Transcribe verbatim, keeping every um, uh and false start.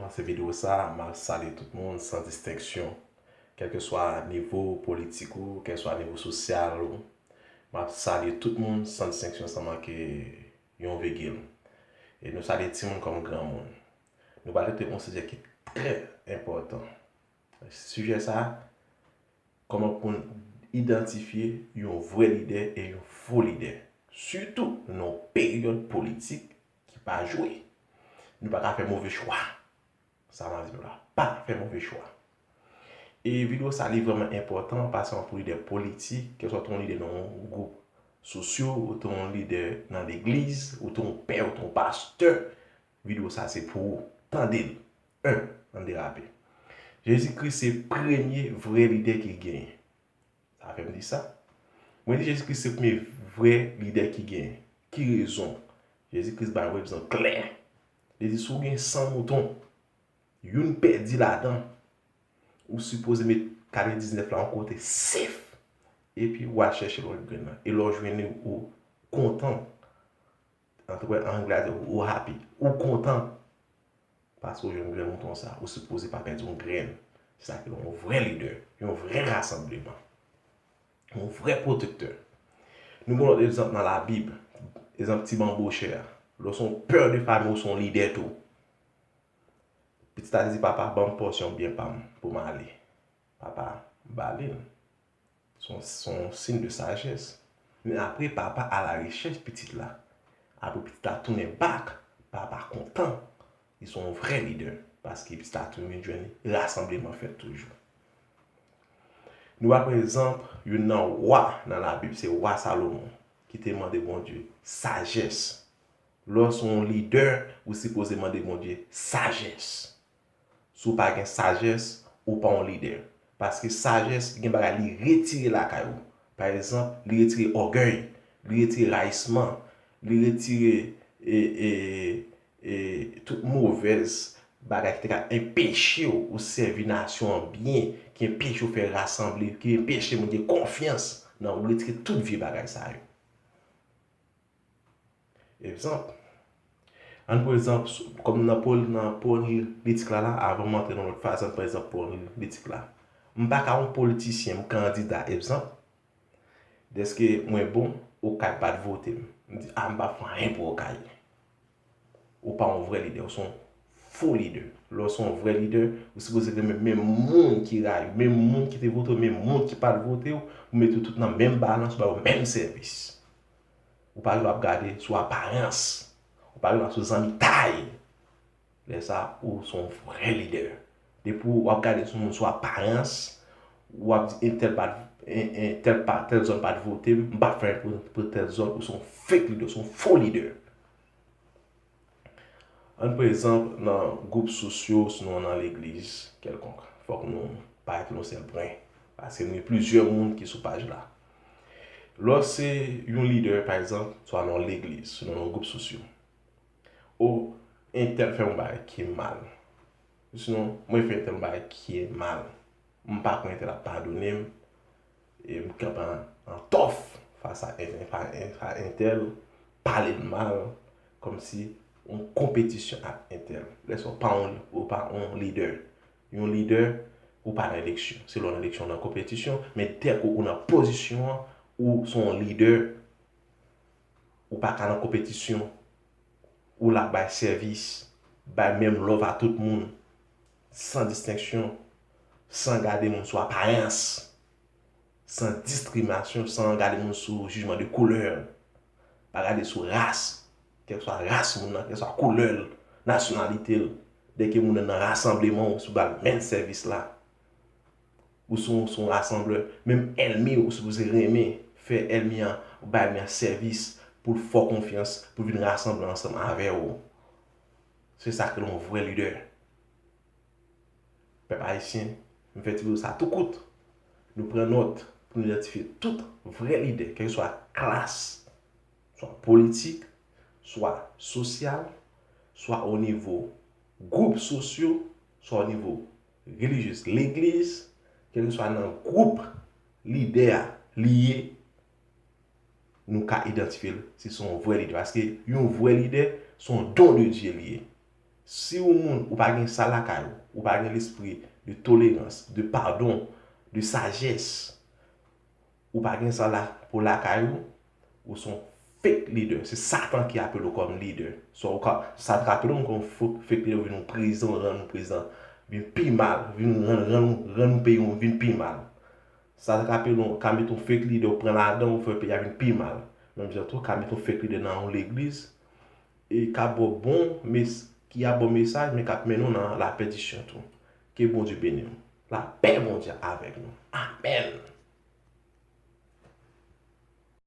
Kòmanse videyo sa, m ap salye tout moun san distenksyon. Kèlkeswa nivo politik ou, kèlkeswa nivo sosyal ou, m ap salye tout moun san distenksyon, san manke yon vigil. E nou salye timoun kòm granmoun. Nou pral trete yon sijè ki trè enpòtan. Sijè sa, kòman pou n idantifye yon vrè lidè e yon fo lidè, sitou nan yon peryòd politik ki pa jwe. Nou pa ka fè move chwa. Sa m ap di nou la, pa fè move chwa. E videyo sa li vrèman enpòtan paske w ap yon lidè politik, kèlkeswa w te yon lidè nan yon gwoup sosyo, ou te yon lidè nan legliz, ou te yon pè, ou te yon pastè, videyo sa se pou ou. Tande l. En, ann derape. Jezi Kris se premye vrè lidè ki genyen. Sa fè m di sa. Mwen di Jezi Kris se premye vrè lidè ki genyen. Ki rezon? Jezi Kris bay yon egzanp klè. Li di, si w gen san mouton, youn pèdi ladan, ou sipoze met katrevendiznèf la yon kote sef. Epi w al chèche lòt grenn nan. E lè w jwenn li, ou kontan. An anglè a di, ou happy. Ou kontan. Paske w jwenn grenn mouton sa. Ou sipoze pa pèdi yon grenn. Se sa ki yon vrè lidè. Yon vrè rasanbleman. Yon vrè pwotektè. Nou gen lòt egzanp nan Labib. Egzanp ti banbochè a. Lè w se yon pè de fanmi, ou se yon lidè tou. Pitit la te di, papa, ban m pòsyon byen pa m pou m ale. Papa ba li l. Se yon, se yon siy de sajès. Men apre, papa alarechèch pitit la. Apre pitit la tounen bak, papa kontan. Li se yon vrè lidè. Paske pitit la tounen jwenn li, rasanbleman fèt toujou. Nou pran egzanp, youn nan wa nan Labib, se wa Salomon, ki te mande Bondye sajès. Lè w se yon lidè, ou sipoze mande Bondye sajès. Si w pa gen sajès, ou pa yon lidè. Paske sajès gen bagay li retire lakay ou. Pa egzanp, li retire ògèy, li retire rayisman, li retire e, e, e, tout movèz bagay ki te ka enpeche w ou sèvi nasyon an byen, ki enpeche w fè rasanble, ki enpeche moun gen konfyans nan ou, li retire tout vye bagay sa yo. Egzanp, ann pran egzanp, kòm nan poli-, nan politik la, la, avan m antre nan lòt faz, ann pran egzanp politik la. M pa ka yon politisyen, m kandida, egzanp, dèske mwen bon, ou kay pa t vote m. M di, a, m pa fè anyen pou ou kay. Ou pa yon vrè lidè, ou se yon fo lidè. Lè w se yon vrè lidè, ou sipoze renmen menm moun ki rayi w, menm moun ki te vote w, menm moun ki pa t vote w, ou mete yo tout nan menm balans, ou ba yo menm sèvis. Ou pa gen dwa ap gade sou aparans. Ou pa gen dwa sou zanmitay. Lè sa, ou se yon vrè lidè. Depi w ap gade sou moun sou aparans, w ap di entèl pa, en, entèl pa, tèl zòn pa t vote m, m pa fè anyen pou, pou tèl zòn, ou se yon fake lidè, ou se yon fo lidè. Ann pran egzanp nan gwoup sosyo, sinon nan legliz kèlkonk. Fòk nou pa rete yon sèl pwen. Paske nou gen plizyè moun ki sou paj la. Lè w se yon lidè, pa egzanp, swa nan yon legliz, sinon nan yon gwoup sosyo. O, entèl fè yon bagay ki mal. Sinon, mwen fè entèl yon bagay ki mal. M pa kwè entèl ap padone m. E m kanpe an, an tòf fas a en-, en-, fa-, en-, fa-, entèl, pale l mal, kòmsi yon konpetisyon ak entèl. Lè sa w pa yon, ou pa yon lidè. Yon lidè, ou pa nan eleksyon. Se lè w nan eleksyon, w nan konpetisyon, men dèke ou nan pozisyon an, ou se yon lidè, ou pa ka nan konpetisyon. Ou la bay sèvis, bay menm love a tout moun, san distenksyon, san gade moun sou aparans, san diskriminasyon, san gade moun sou jijman de koulè. Pa gade sou ras, kèlkeswa ras moun nan, kèlkeswa koulè l, nasyonalite l. Dèke moun nan nan rasanbleman, ou sou ba l menm sèvis la. Ou se yon, se yon rasanblè, menm ènmi w, ou sipoze renmen fè ènmi an, ou bay ènmi an sèvis pou l fè w konfyans, pou l vin rasanble ansanm avè w. Se sa k rele yon vrè lidè. Pèp ayisyen, m fè ti videyo sa tou kout. Nou pran nòt pou nou idantifye tout vrè lidè, kèlkeswa klas, swa politik, swa sosyal, swa o nivo gwoup sosyo, swa o nivo relijyez, legliz, kèlkeswa nan gwoup lidè a li ye, nou ka idantifye l si se yon vrè lidè. Paske yon vrè lidè, se yon don de Dye li ye. Si yon moun, ou pa gen sa lakay ou, ou pa gen lespri de tolerans, de padon, de sajès, ou pa gen sa la pou lakay ou, ou se yon fake leader. Se Satan ki apele w kòm leader. So, ou ka, Satan ka apele w kòm fo- fake leader, vin yon prezidan, rann yon prezidan, vin pi mal, vin rann, rann, rann yon peyi w vin pi mal. Satan ka apele w, ka mete yon fake leader, ou pran ladan, ou fè peyi a vin pi mal. Menm jan tou, ka mete yon fake leader nan yon legliz, e ka ba w bon mes, ki ap ba w mesaj, men k ap mennen w nan lapèdisyon tou. Ke Bondye beni w. Lapè Bondye avèk nou. Amèn.